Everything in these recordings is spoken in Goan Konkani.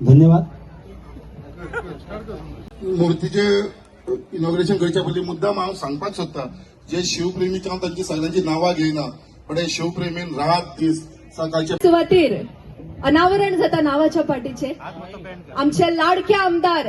धन्यवाद. मूर्तीचे इनॉग्रेशन करच्या पयलीं मुद्दाम हांव सांगपाक सोदता, जे शिवप्रेमीक हांव तांची सगळ्यांची नांवां घेयना, पण हे शिवप्रेमीन रात दीस सकाळचे सुवातीर अनावरण जाता नावाच्या पाटीचे. आमचे लाडके आमदार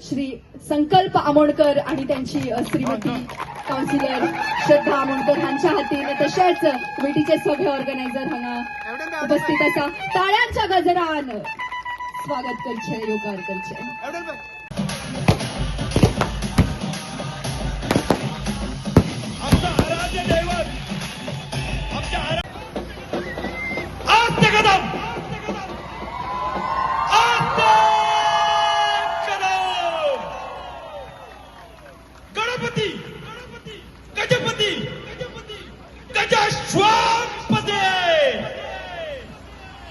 श्री संकल्प आमोणकर आणि त्यांची श्रीमती काउन्सिलर श्रद्धा आमोणकर हांच्या हातीन, तशेंच कमिटीचे सगळे ऑर्गनायझर हांगा उपस्थित आसा. टाळ्यांच्या गजरान स्वागत करचे, येवकार करचे. आमचं आराध्य दैवत, आमच्या आस्ते कदम, आस्ते कदम. गणपती गणपती गजपती गजपती गजाश्वापते,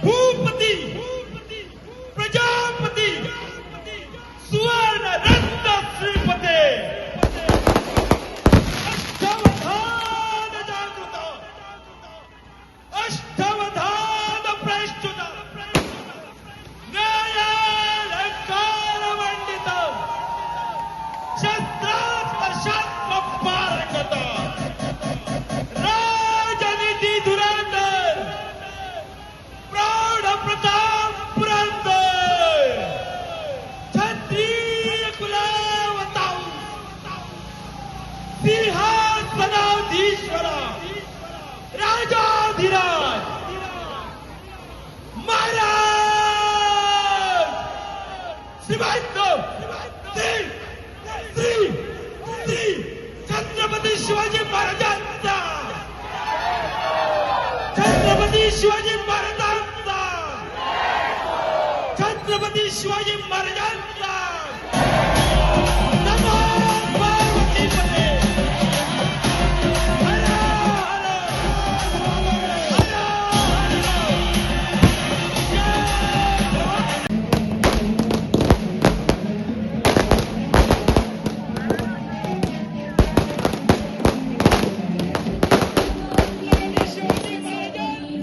भूपती भूपती प्रजापती, सुवर्ण रत्न श्रीपते, अष्टवधान जागृत, अष्टवधान प्रस्तुत, न्यायालंकार मंडित, शस्त्रास्त्र शास्त्र पारंगत, राजनीती धुरंधर, प्रौढ प्रताप पुरंदर, क्षत्रिय कुलावतंस, सिंहासनाधीश्वर, राजाधिराज महाराज श्रीमंत श्री श्री श्री छत्रपती शिवाजी महाराजांचा, छत्रपती शिवाजी महाराजांचा, छत्रपती शिवाजी महाराजांचा. नमो पार्वतीपते. हर हर हर हर. जय भवानी. शिवाजी महाराजांचा, छत्रपती शिवाजी महाराजांचा. जय भवानी. जय शिवाजी, जय भवानी.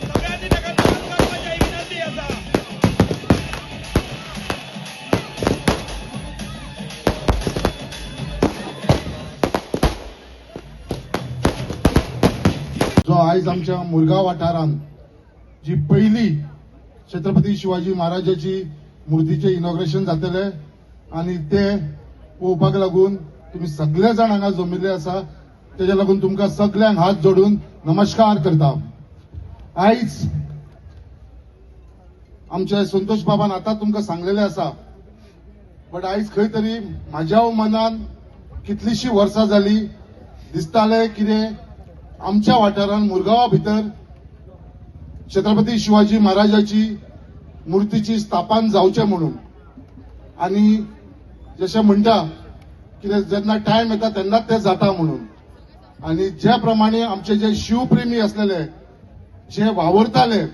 सगळ्यांनी ताका मान करपाची ही विनंती आसा. जो आयज आमच्या मुरगांव वाठारांत जी पयली छत्रपती शिवाजी महाराजाची मूर्तीचें इनॉग्रेशन जातलें आनी ते पळोवपाक लागून तुमी सगळे जाण हांगा जमिल्ले आसा, तेज्या लागून तुमकां सगल्यांक हात जोडून नमस्कार करता. आयज आमचे संतोष बाबान आतां तुमकां सांगलेलें आसा, बट आयज खंय तरी म्हाज्या मनान कितलीशीं वर्सां जाली दिसतालें कितें आमच्या वाठारांत मुरगांवा भितर छत्रपती शिवाजी महाराजाची मूर्तीची स्थापन जावचें म्हणून. आनी जशें म्हणटा कितें जेन्ना टायम येता तेन्नाच तें जाता म्हणून. आनी ज्या प्रमाणे आमचे जे शिवप्रेमी आसलेले, जे वावुरताले,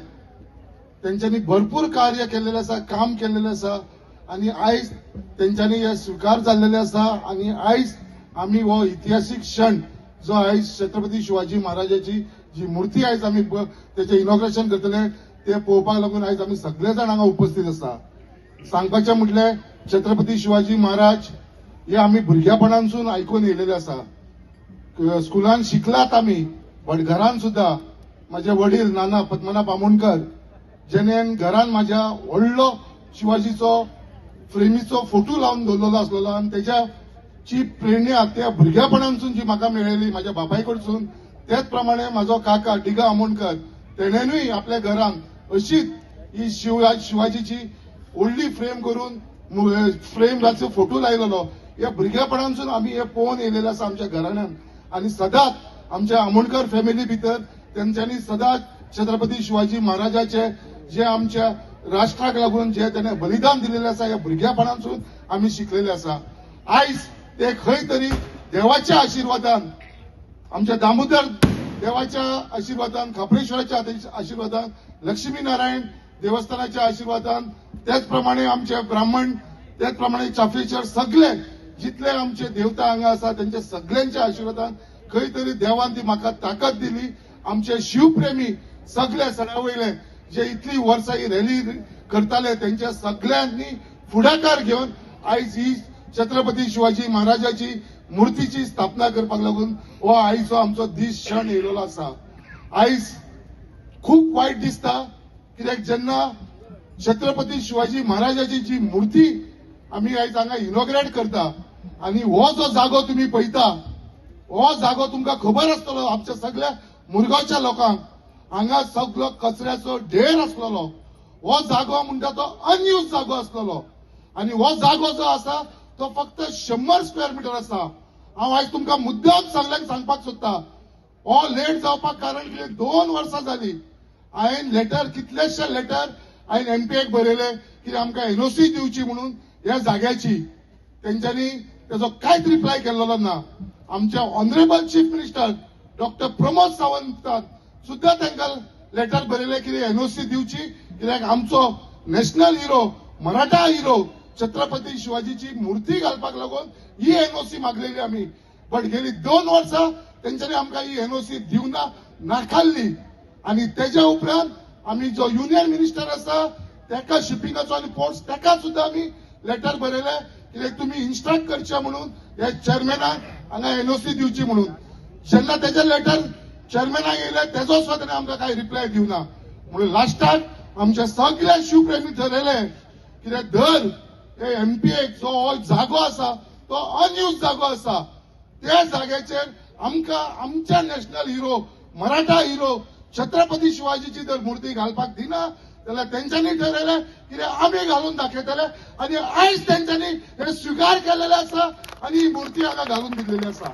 तेंच्यांनी भरपूर कार्य केलेलें आसा, काम केलेलें आसा आनी आयज तेंच्यांनी हे स्विकार जाल्लेले आसा. आनी आयज आमी हो इतिहासीक क्षण जो आयज छत्रपती शिवाजी महाराजाची जी मूर्ती आयज आमी तेचें इनॉग्रेशन करतले ते पळोवपाक लागून आयज आमी सगळे जाण हांगा उपस्थित आसा. सांगपाचें म्हटलें, छत्रपती शिवाजी महाराज हे आमी भुरग्यापणांसून आयकून येयलेले आसा, स्कुलान शिकलात आमी, बट घरान सुद्दां माझे वडील नाना पद्मनाभ आमोणकर जेणे घरान माझ्या व्हडलो शिवाजीचो फ्रेमीचो फोटो लावन दवरलेलो आसलेलो आनी तेच्या ची प्रेरणा त्या भुरग्यापणांसून जी म्हाका मेळ्ळेली माझ्या बापाय कडसून, त्याच प्रमाणे म्हाजो काका डिगा आमोणकर तेणेनूय आपल्या घरान अशीच ही शिवाजीची व्हडली फ्रेम करून फ्रेम रातचो फोटो लायलेलो. ह्या भुरग्यापणांसून आमी हे पळोवन येयलेले आसा आमच्या घराण्यान आनी सदांच आमच्या आमोणकर फॅमिली भितर तेंच्यांनी सदांच छत्रपती शिवाजी महाराजाचे जे आमच्या राष्ट्राक लागून जे तेणे बलिदान दिलेलें आसा, ह्या भुरग्यापणांसून आमी शिकलेले आसा. आयज ते खंय तरी देवाच्या आशिर्वादान, आमच्या दामोदर देवाच्या आशिर्वादान, खाप्रेश्वराच्या आशिर्वादान, लक्ष्मी नारायण देवस्थानाच्या आशिर्वादान, त्याच प्रमाणे आमचे ब्राह्मण, त्याच प्रमाणे चाफेश्वर, सगळे जितले आमचे देवता हांगा आसा तेंच्या सगळ्यांच्या आशिर्वादान खंय तरी देवान ती म्हाका ताकद दिली. आमचे शिवप्रेमी सगळे सडा वयले जे इतली वर्सां ही रॅली करताले तेंच्या सगळ्यांनी फुडाकार घेवन आयज ही छत्रपती शिवाजी महाराजाची मूर्तीची स्थापना करपाक लागून हो आयचो आमचो दीस क्षण येयलेलो आसा. आयज खूब वायट दिसता, कित्याक जेन्ना छत्रपती शिवाजी महाराजाची जी मूर्ती आमी आयज हांगा इनॉग्रेट करता आनी हो जो जागो तुमी पळयता, हो जागो तुमकां खबर आसतलो, आमच्या सगळ्या मुरगांवच्या लोकांक, हांगा सगळो कचऱ्याचो ढेर आसलेलो. हो जागो म्हणटा तो अनयूज जागो आसलेलो आनी हो जागो जो आसा तो फक्त 100 स्क्वेअर मिटर आसा. हांव आयज तुमकां मुद्दाम सगल्यांक सांगपाक सोदता, हो लेट जावपाक कारण कितें, 2 वर्सां जाली हांवें लेटर, कितलेशे लेटर हांवें एमपीएक बरयले की आमकां एनओसी दिवची म्हणून ह्या जाग्याची. तेंच्यांनी तेजो कांयच रिप्लाय केल्लो ना. आमच्या honourable chief minister doctor Pramod सावंतान सुद्दां तांकां लेटर बरयलें की एनओसी दिवची, कित्याक आमचो national hero, Maratha hero Chhatrapati शिवाजीची मूर्ती घालपाक लागून ही एनओसी मागलेली आमी. बट गेली 2 वर्सां तेंच्यांनी आमकां ही एनओसी दिवना नाकारली. आनी तेज्या उपरांत आमी जो युनियन मिनिस्टर आसा तेका शिपिंगाचो आनी पोर्ट्स, तेका सुद्दां आमी लेटर बरयले कित्याक तुमी इन्स्ट्रक्ट करचे म्हणून ह्या चेअरमॅनाक हांगा एनओसी दिवची म्हणून. जेन्ना तेजे लेटर चेअरमॅनाक येयले तेजो सुद्दां तेणे आमकां कांय रिप्लाय दिवना. म्हणून लास्टाक आमचे सगळे शिवप्रेमी ठरयले कित्याक धर हे एमपीएक जो हो जागो आसा तो अनयूज जागो आसा, त्या जाग्याचेर आमकां आमच्या national hero, Maratha hero Chhatrapati शिवाजीची जर मूर्ती घालपाक दिना जाल्यार तेंच्यांनी ठरयलें कित्याक आमी घालून दाखयतले. आनी आयज तेंच्यांनी हे स्विकार केलेले आसा आनी ही मूर्ती हांगा घालून दिल्लेली आसा.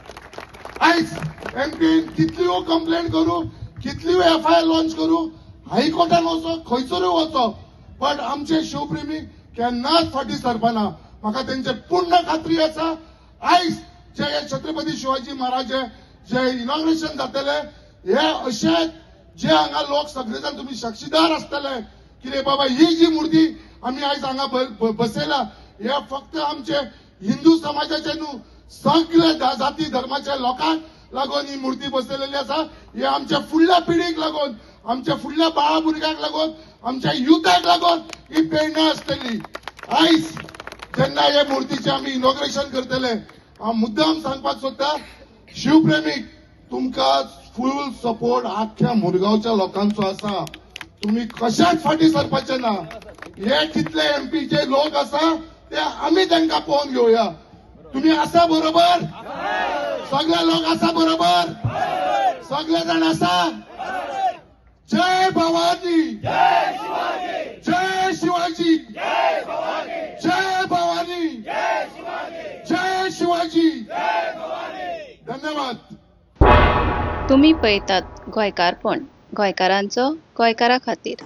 आयज एमपीन कितलीय कंप्लेन करूं, कितलीय एफआयआर लॉन्च करूं, हायकोर्टान वचो, खंयसरूय वचो, बट आमचे शिवप्रेमी केन्नाच फाटीं सरपाना. म्हाका तेंचे पूर्ण खात्री आसा. आयज जे हे छत्रपती शिवाजी महाराज जे इनॉग्रेशन जातले हे अशे जे हांगा लोक सगळे जाण तुमी साक्षीदार आसतले कितें बाबा ही जी मूर्ती आमी आयज हांगा बसयला हे फक्त आमचे हिंदू समाजाचे न्हू, सगळे जाती धर्माच्या लोकांक लागून ही मूर्ती बसयलेली आसा. हे आमच्या फुडल्या पिढीक लागून, आमच्या फुडल्या बाळा भुरग्यांक लागून, आमच्या युथाक लागून ही प्रेरणा आसतली. आयज जेन्ना हे मूर्तीचे आमी इनॉग्रेशन करतले, हांव मुद्दाम सांगपाक सोदता, शिवप्रेमीक तुमकां फूल सपोर्ट आख्ख्या मुरगांवच्या लोकांचो आसा. तुम्ही कशाच फाटीं सरपाचे ना. हे कितले एमपीचे लोक आसा ते आमी तांकां पळोवन घेवया. तुम्ही आसा बरोबर? सगळे लोक आसा बरोबर? सगळे जाण आसा? जय भवानी, जय शिवाजी, जय भवानी, जय शिवाजी. धन्यवाद. तुमी पळयतात गोंयकारपण, गोंयकारांचो गोंयकारा खातीर.